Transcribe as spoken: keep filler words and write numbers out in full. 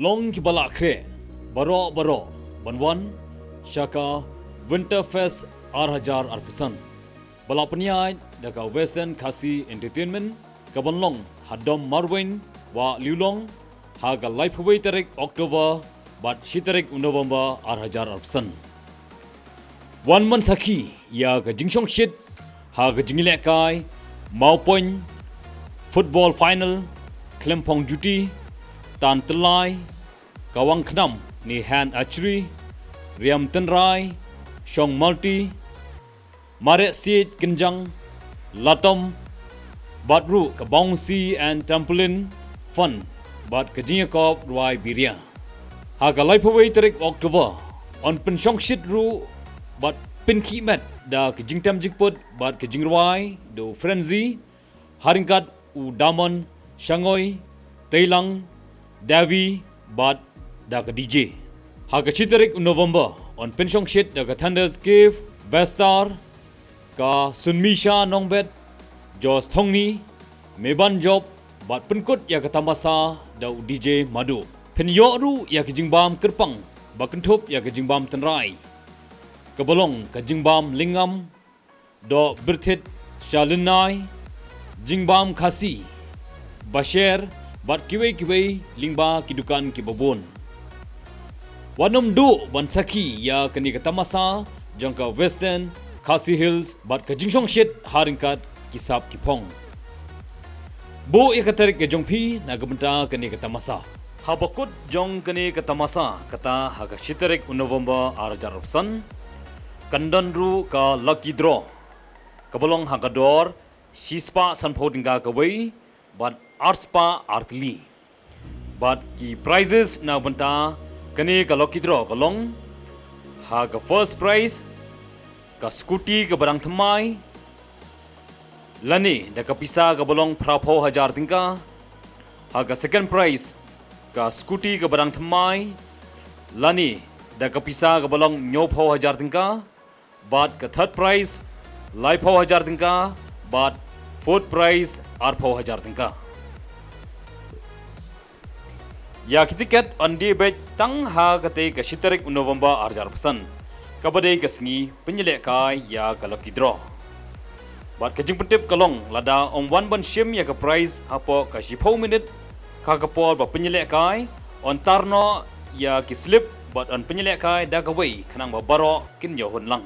Long kiba la khreh baroh baroh ban wan sha ka Winter Fest ar hajar arphew san, ba la pynïaid da ka Western Khasi Entertainment, ka ban long ha Dom Marwein, Wah Liulong, ha ka laiphew wei tarik October bad shi tarik u November ar hajar arphew san. Wan ban sakhi ïa ka jingshongshit ha ka jingïalehkai mawpoiñ, football final, khlem phong juti, tan tyllai, kawang khnam ne hand archery, riam tynrai, shong multi, mareh siej kynjang, latom, bad ruh ka bouncy and trampoline fun, bad ka jingïakop rwai biria. Ha ka laiphew wei tarik October, yn pynshongshit ruh bad pynkhih met da ka jingtem jingput bad ka jingrwai da u Frenzy, ha ryngkat u Damon, Shangoi, Teilang, Davi, bad da ka D J. Ha ka shi tarik u November, yn pynshongshit da ka Thunderscape, Bestar, ka Sunmisha Nongbet, Josh Thongni, Meban Job, bad pynkut ïa ka tamasa da u D J Madu. Pynïoh ruh ïa ka jingbam kyrpang ba kynthup ïa ka jingbam tynrai, kaba long ka jingbam lyngngam, doh byrthit sha lynnai, jingbam Khasi, basher, bad kiwei kiwei lyngba ki dukan kiba bun. Wat nym duh ban sakhi ïa kane ka tamasa jong ka Western Khasi Hills bad ka jingshongshit ha ryngkat ki sap ki phong. Buh ïa ka tarik ka jong phi na ka bynta kane ka tamasa. Haba kut jong kane ka tamasa, kata ha ka shi tarik u November ar hajar arphew san, kan don ruh ka lucky draw, kaba long ha ka dor shispah sanphew tyngka kawei bad arspah artylli. Bad ki prizes na ka bynta kane ka lucky draw ka long, ha ka first prize, ka scooty kaba dang thymmai lane da ka pisa kaba long phraphew hajar tyngka. Ha ka second prize, ka scooty kaba dang thymmai lane da ka pisa kaba long hynñiewphew hajar tyngka. Bad ka third prize, laiphew hajar tyngka. Bad fourth prize, arphew hajar tyngka. Ïa ki tiket yn die beit tang ha katei ka shi tarik u November ar hajar arphew san, kaba dei ka sngi pynïalehkai ïa ka lucky draw. Bad ka jingpyntip ka long, lada ym wan ban shim ïa ka prize hapoh ka shiphew minit ha ka por ba pynïalehkai, yn tar noh ïa ki slip bad yn pynïalehkai da kawei khnang ba baroh kin ïoh hun lang.